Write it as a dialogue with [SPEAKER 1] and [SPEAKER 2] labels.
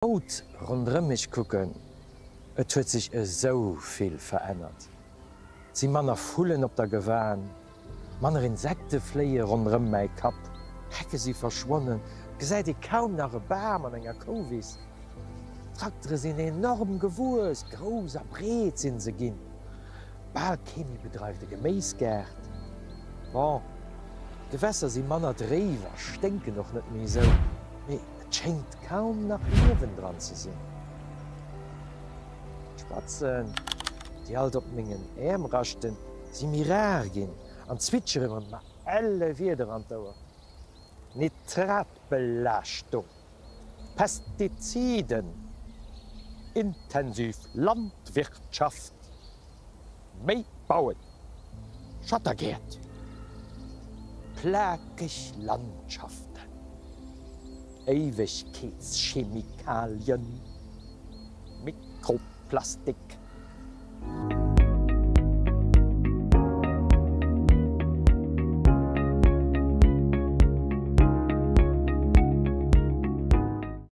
[SPEAKER 1] Haut ronderëm mech kucken, et huet sech esou vill verännert. Et si manner Vullen op der Gewan, manner Insekte fléie ronderëm mäi Kapp, Hecke si verschwonnen, et gesäit ee kaum nach e Bam an enger Kouwiss. D'Traktere sinn enorm gewuess, grouss a breet sinn se ginn. Bal kee méi bedreift e Geméisgaart. Bon, d'Gewässer si manner dréif a sténken och net méi esou, mee et schéngt kaum nach Liewen dran ze sinn. D'Spatzen, déi alt op mengen Äerm raschten, si méi rar ginn an zwitschere mer elle Wieder an d'Ouer. Nitratbelaaschtung, Pestiziden, intensiv Landwirtschaft, méi bauen, Schattergäert, plakeg Landschaften, Éiwegkeetschemikalien, Mikroplastik.